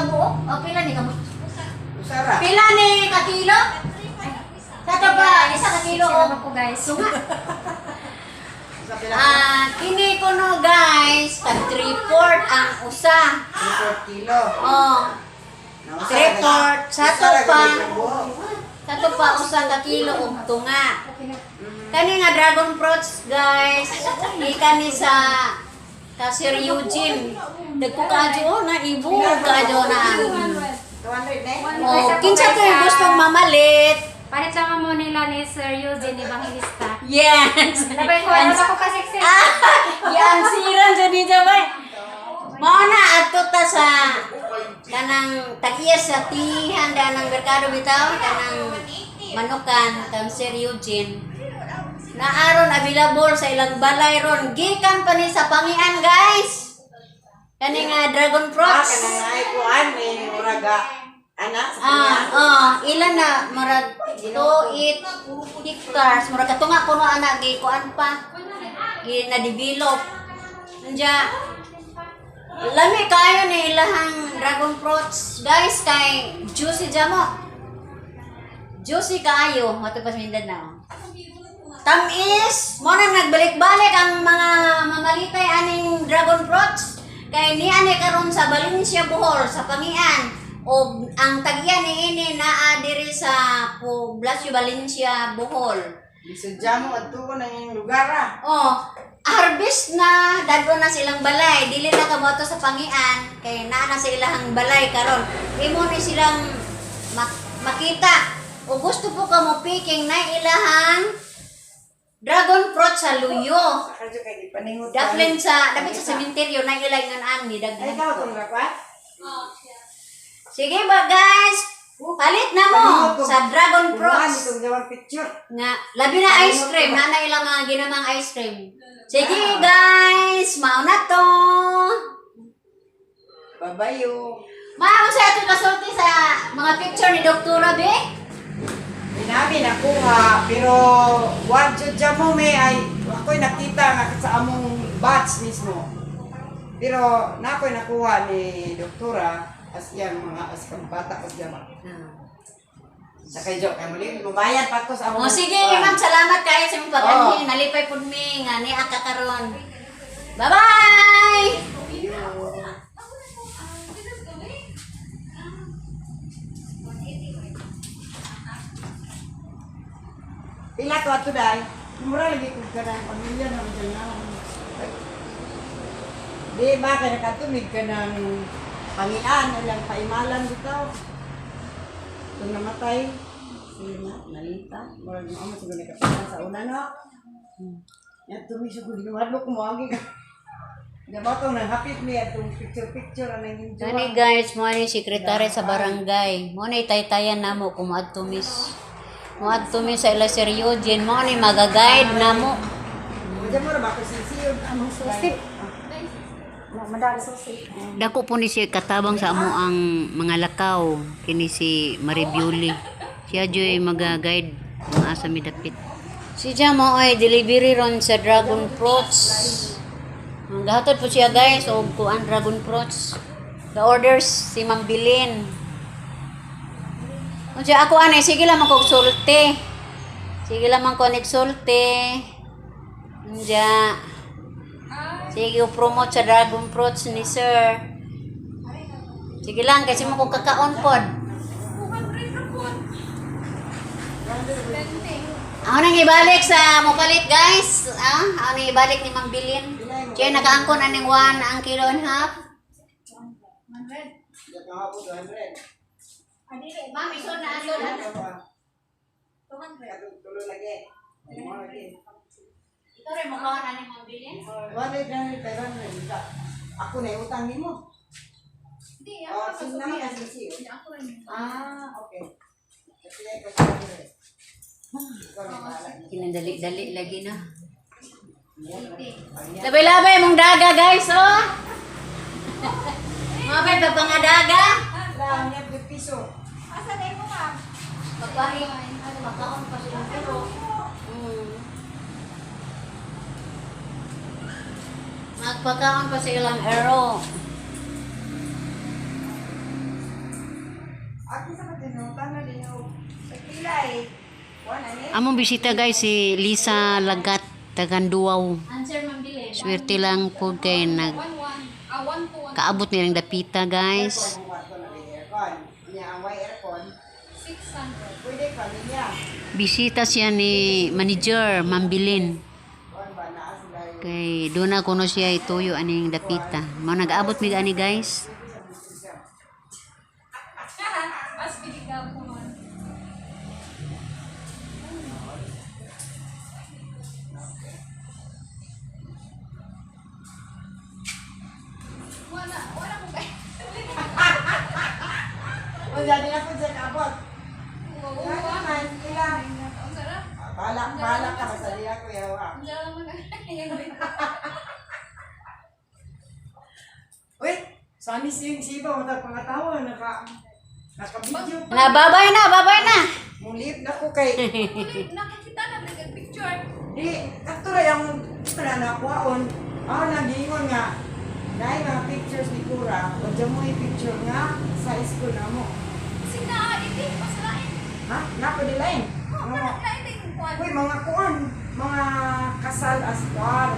kabuok? O pila ni kabuok? Usara. Pila ni ka kilo? Sa to ba isa ka kilo Sira og ba ko, guys? tunga? Sa pila? Ah, kini kuno, guys, tag 3/4 ang usa. 3 kilo. Oh, Nausa 3/4 sa to Usara pa. gani kabuok. Sa to pa usa ka kilo og tunga. Kani nga dragon fruits, guys, gikan ni sa ka Sir Eugene. Dagko kaadyo na ibo kaadyo na. 200 ne? Oh, kinsa to yung gustong mamalit? Palit lang mo nila ni Sir Eugene Evangelista. Yes. Labay ko, ano ko kasi? Ah, yan siran jud ni Jabay. Mao na adto ta sa kanang tag-iya sa tihan ng merkado bitaw, kanang manukan kang Sir Eugene. Na aron available sa ilang balay ron, gikan pa ni sa pangian, guys. Kani nga dragon Ah, fruits. kanang ay kuan may muraga. Ana sa Ah, kanya. oh, ilan na murag 2 8 hectares, murag katunga kuno ana gi kuan pa. Gi na develop. Anja lami kayo ni ilahang dragon fruits, guys, kay juicy jamo. Juicy kaayo, mato pa sa Mindanao. Tamis, mo na nagbalik-balik ang mga mamalitay aning dragon fruits kay ni ani karon sa Valencia, Bohol, sa Pangian, og ang tagya ni ini naa diri sa Poblacio Valencia, Bohol. Bisudya mo adto ko nang iyong lugar ah. Oh, harvest na, dadto na silang balay, dili na kamoto sa Pangian kay naa na sa ilahang balay karon. Imo ni silang makita. O gusto po ka mo picking na ilahang dragon fruit sa Luyo. Sa kadyo kay gipaningod. Daplin sa dapit sa sementeryo na ilay ngan ani Ay, daghan. ikaw tong rakwa? Sige ba, guys? Palit na mo sa dragon Kuhaan fruits. itong gawang picture. Nga labi na ice cream, na na ilang mga ginamang ice cream. Sige guys, mao na to. Babayo. Mao sa ato kasulti sa mga picture ni Doktora B. Inabi nakuha pero what jud mo may ay ako'y nakita nga sa among batch mismo. Pero na ako'y nakuha ni doktora as iyang mga as kang bata as jama. Sa kay Jo kay muli mubayad pa ko sa among. O sige, ma'am, salamat kayo sa imong pag-anhi. Oh. Nalipay pud mi nga niya ka karon. Bye-bye. Pila to ato dai. Mura lagi kog kanang pamilya na mo na. Di ba kay nakatumig ka ng pangian ilang paimalan bitaw. Kung namatay si na nalita, murag mo mo siguro nakapitan sa una no. Ya tumi siguro ginuhadlok ko moagi ka. Di ba tong nanghapit mi atong picture picture ang nangin Gani guys, mo ni sekretary sa barangay. Mo ni taytayan namo kung moadto mis. Moadto mi sa ila Sir Eugene, mo ni maga-guide namo. Diyan mo ra ba ko sisiyog Among susi. Madali susi. Dako po ni siya katabang sa amo ang mga lakaw kini si Maribiuli. Siya joy maga-guide mga asa mi dapit. Si Jamo ay delivery ron sa dragon fruits. Ang gahatod po siya, guys, og kuan dragon fruits. The orders si Ma'am Bilin. Unsa ako anay, sige lang man kog sulti. Sige lang man ko nagsulti. Unja. Sige, promote sa dragon fruits ni sir. Sige lang, kasi mo kong kakaon pod. Ako nang ibalik sa mupalit, guys. Ah, ako nang ibalik ni Ma'am Bilin. Siya nakaangkon aning 1 ang kilo and half. 200. Ma'am, iso na ato na. 200. Tulo lagi. Mo lagi. Ikaw rin mukaon aning Ma'am Bilin? 100 na rin, pero ano rin, ako na yung utang nimo. Hindi, Oh, sin naman kasi siyo. Ah, okay. Kasi ay kasi ikaw na bahala. Kinadali-dali lagi na. Labay-labay mong daga, guys, oh. Mga bay, pagpangadaga. Lang, niya, piso. Asa na mo, ma'am? Pagpahi, ano, makaon pa sila pero. Magpakaon pa sa ilang arrow. Ako sa katinutan na din yung pagpilay. Kuan ani? Among bisita, guys, si Lisa Lagat Taganduaw. Answer, Ma'am Bilin. Swerte lang po kay nag kaabot nilang dapita, guys. Aircon, ko na may aircon. Niya ang way aircon. 600. Pwede pamilya. Bisita siya ni manager Mambilin. Kuan ba naa sila yung Kay doon na kuno siya ituyo aning dapita. Mao nag-abot mig ani, guys. Mas piligaw ko man. Wala, wala ko kayo. O dali na po dyan abot. Wala man, ilang. Ah, balak, balak ka sa diya kuya wa. Uy, sani siyang siba mata pangatawa naka video pa. Na babay na, babay na. Mulip na ko kay Nakikita na rin picture. di kato ra yung na nakuhaon. Ah, nagingon nga. Naay mga pictures ni Kura, o dyan mo i-picture nga sa school na mo. Kasi na-itin, pasalain. Ha? Napa di line? Oh, Mga, na-itin ko. uy, mga kuan, mga kasal as kuan.